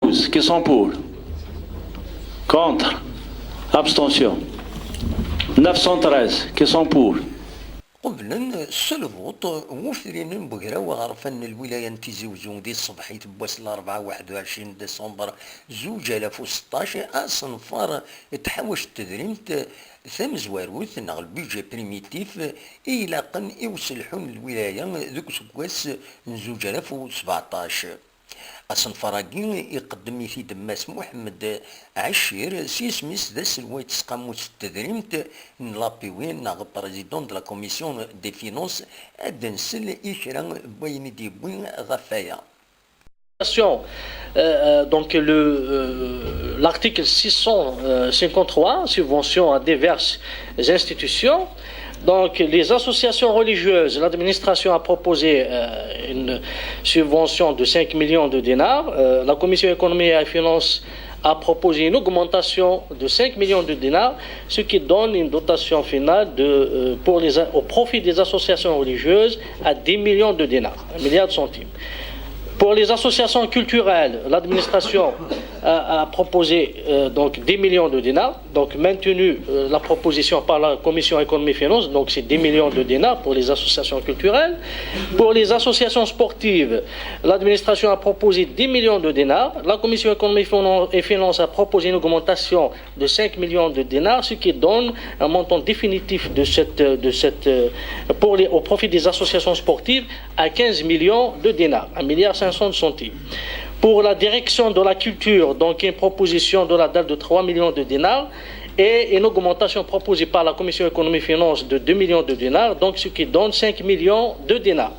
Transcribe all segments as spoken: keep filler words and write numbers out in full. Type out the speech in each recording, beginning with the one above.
Qui sont pour? Contre? Abstention? Neuf cent treize. Qui sont pour? Qeblen s lvuṭ n wefriren n wegraw aɣerfan n lwilaya n Tizi Uzzu di tṣebḥit n wass n larebɛa waḥed u ɛecrin décembre zuǧ alaf u seṭṭac, asenfar n tḥawact n tedrimt tamezwarut neɣ le budget primitif i ilaqen i uselḥu n lwilaya deg useggas n zuǧ alaf u sbeɛṭac. Asenfar-agi iqeddem-it-id Mass Muḥemmed Ɛacir, s yisem-is d aselway n tesqamut n tedrimt n l'A P W neɣ président de la commission des finances, ad d-nsel i kra n wayen i d-yewwi ɣef waya. Euh, euh, donc le, euh, l'article six cent cinquante-trois, subvention à diverses institutions. Donc les associations religieuses, l'administration a proposé euh, une subvention de cinq millions de dinars. Euh, la commission économie et finances a proposé une augmentation de cinq millions de dinars, ce qui donne une dotation finale de, euh, pour les, au profit des associations religieuses à dix millions de dinars, un milliard de centimes. Pour les associations culturelles, l'administration a, a proposé euh, donc dix millions de dinars. Donc maintenu euh, la proposition par la commission économie et finances, donc c'est dix millions de dinars pour les associations culturelles. Pour les associations sportives, l'administration a proposé dix millions de dinars. La commission économie et finances a proposé une augmentation de cinq millions de dinars, ce qui donne un montant définitif de cette, de cette, euh, pour les, au profit des associations sportives à quinze millions de dinars, un milliard cinq cents de centimes. Pour la direction de la culture, donc une proposition de la date de trois millions de dinars et une augmentation proposée par la commission économie et finances de deux millions de dinars, donc ce qui donne cinq millions de dinars.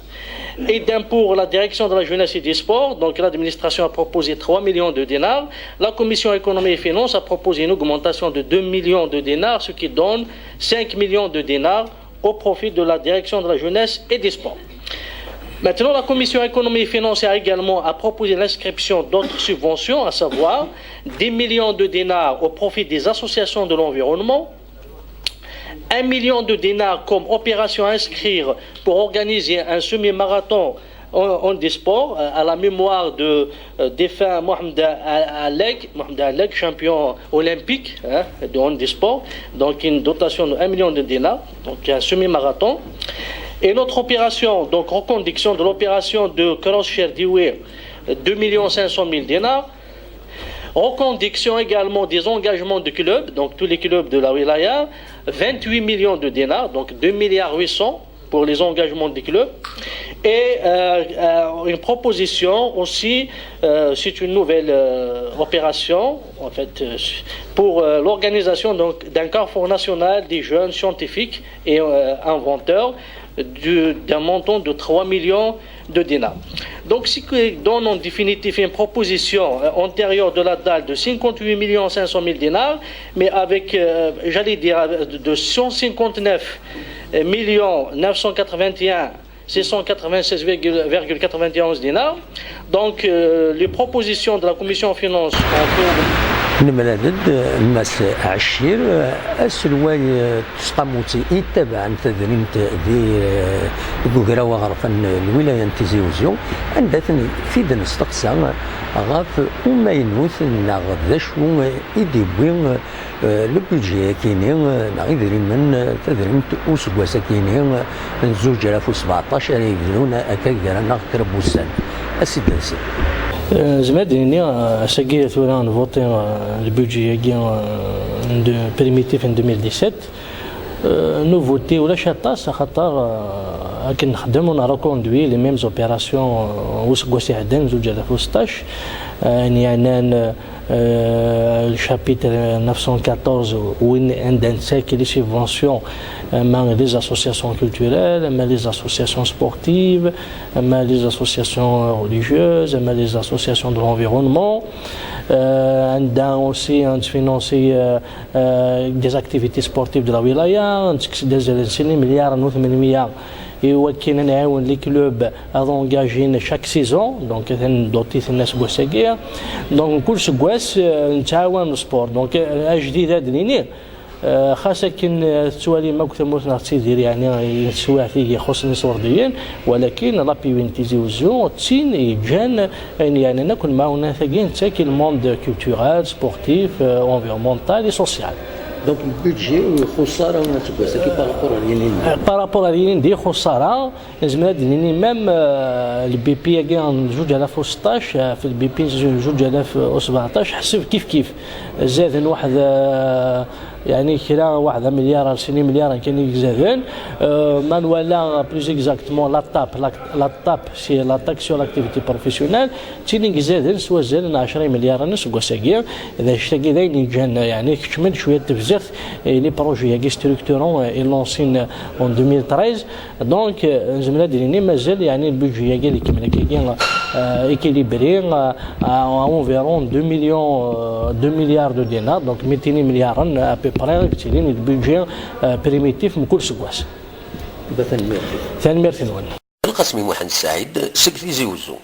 Idem pour la direction de la jeunesse et des sports. Donc l'administration a proposé trois millions de dinars. La commission économie et finances a proposé une augmentation de deux millions de dinars, ce qui donne cinq millions de dinars au profit de la direction de la jeunesse et des sports. Maintenant, la commission économie et finances a également a proposé l'inscription d'autres subventions, à savoir dix millions de dinars au profit des associations de l'environnement, un million de dinars comme opération à inscrire pour organiser un semi-marathon en, en des sports euh, à la mémoire de euh, défunt Mohamed Aleg, Mohamed Aleg, champion olympique hein, de hand des sports, donc une dotation de un million de dinars, donc un semi-marathon. Et notre opération, donc reconduction de l'opération de Cross Share Dewey, deux millions cinq cent mille dinars. Reconduction également des engagements de clubs, donc tous les clubs de la wilaya, vingt-huit millions de dinars, donc deux milliards huit cents pour les engagements des clubs. Et euh, euh, une proposition aussi, euh, c'est une nouvelle euh, opération en fait, euh, pour euh, l'organisation donc, d'un carrefour national des jeunes scientifiques et euh, inventeurs du- d'un montant de trois millions de dinars. Donc, ce qui donne en définitive une proposition euh, antérieure de la dalle de cinquante-huit millions cinq cent mille dinars, mais avec, euh, j'allais dire, euh, de cent cinquante-neuf millions neuf cent quatre-vingt-un six cent quatre-vingt-seize virgule quatre-vingt-onze dinars. Donc, euh, les propositions de la commission finance ont pour Nemlal-d Mass Ɛacir, aselway n tesqamut yettabaɛen tadrimt di deg ugraw aɣerfan n lwilaya n Tizi Uzzu, anda t-id-nesteqsa ɣef umaynut neɣ d acu i d-yewwi le budget-agi-ni neɣ idrimen, tadrimt useggas-agi-ni n zuǧ alaf u sbeɛṭac ara yebdun akka gar-aneɣ kra n wussan. A Sidi Ɛisu. Nezmer ad d-nini ass-agi tura nvuṭi le budget-agi primitif n deux mille dix-sept. Nouveauté ulac aṭas axaṭer akken nexdem on a reconduit les mêmes opérations useggas iɛeddan zuǧ alaf u seṭṭac, ayen yeɛnan le chapitre neuf cent quatorze win anda nessaki les subventions ama les associations culturelles ama les associations sportives ama les associations religieuses ama les associations de l'environnement. Anda aussi ad nfinansi des activités sportives de la wilaya, ad ntekkes-d azal n sin imelyaren u tmenmya i wakken ad nɛiwen les clubs ad engagin chaque saison, donc ad ten-dotit-iten aseggas-agi. Donc kul seggas nettɛawan le sport. Donc ajdid ad d-nini Xas akken tettwalim akk tamurt neɣ tettidir yeɛni i teswiɛt i ixuṣṣen iṣurdiyen, walakin la P U N Tizi Uzzu d tin yeǧǧan ayen yeɛnan akk lemɛawnat-agi nettak i le monde culturel, sportif, environnemental et social. Donc le budget ur ixuṣṣ ara aseggas-agi par rapport ar yinin-nni. Par rapport ar yinin-nni ur ixuṣṣ ara. Nezmer ad d-nini même le B P-agi n zuǧ alaf u seṭṭac ɣef le B P n zuǧ alaf u sbeɛṭac ḥseb kif kif zaden waḥed yeɛni kra waḥed amilyar ar sin imilyaren kan i izaden. Ma nwala plus exactement la TAP, la TAP c'est la taxe sur l'activité professionnelle, d tin i izaden s wazal n ɛecra imilyaren aseggas-agi. D anect-agi d ayen yeǧǧan yeɛni keččmen cwiya n tebzert i les projets-agi structurants i lansin en deux mille treize. Donc nezmer ad d-nini mazal yeɛni le budget-agi ad ikemmel akkagi équilibré à environ deux millions, deux milliards de dinars, donc mitin imilyaren à peu près i yettilin le budget primitif mkul seggas. Tanemmirt-nwen. Lqasmi Muḥend Saɛid seg Tizi Uzzu.